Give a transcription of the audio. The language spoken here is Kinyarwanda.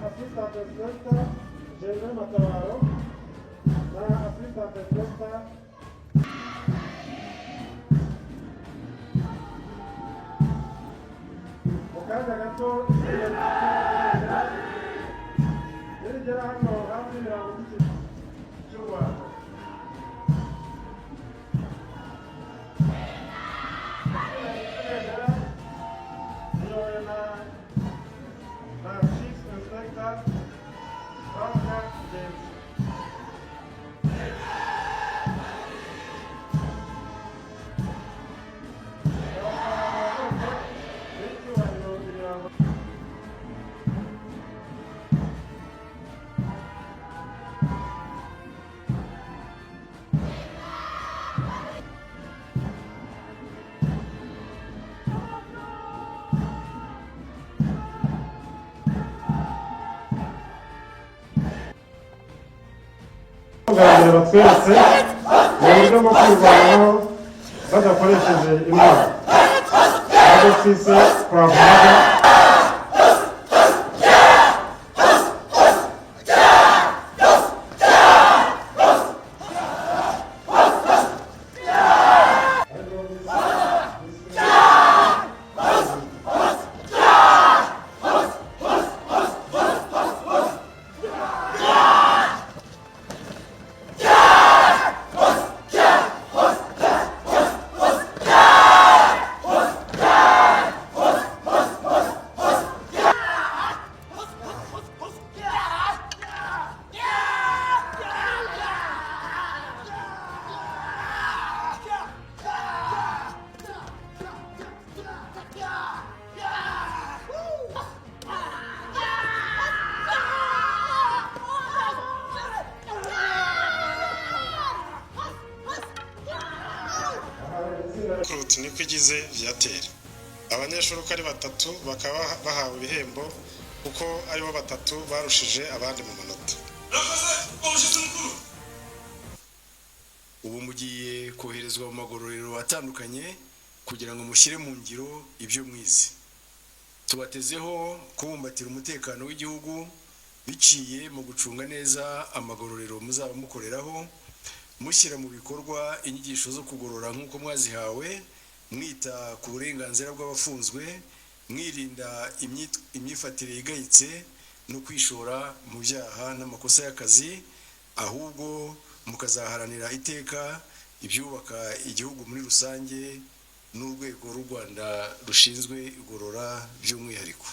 Assistant Inspector Germain Matabaro na Assistant Inspector. Mu kanya gato nirigera hano hafi y'ibirango by'ikigo cy'u Rwanda. Ibendera riyobowe na Chief Inspector Frank Ngenzi. Ndabasaba n'icyubahiro ibirango. Bwa mbere batweretse mu buryo bwo kwirwanaho badakoresheje intwaro, nabwo twise Krav Maga. Recruit niko igize Viateur. Abanyeshuri uko ari batatu bakaba bahawe ibihembo kuko aribo batatu barushije abandi mu manota. Ubu mugiye koherezwa mu magororero atandukanye kugira ngo mushyire mu ngiro ibyo mwize. Tubatezeho kubumbatira umutekano w'igihugu biciye mu gucunga neza amagororero muzaba mukoreraho, mushyira mu bikorwa inyigisho zo kugorora nk'uko mwazihawe, mwita ku burenganzira bw'abafunzwe, mwirinda imyifatire igayitse no kwishora mu byaha n'amakosa y'akazi, ahubwo mukazaharanira iteka ibyubaka igihugu muri rusange n'urwego rw'u Rwanda rushinzwe igorora by'umwihariko.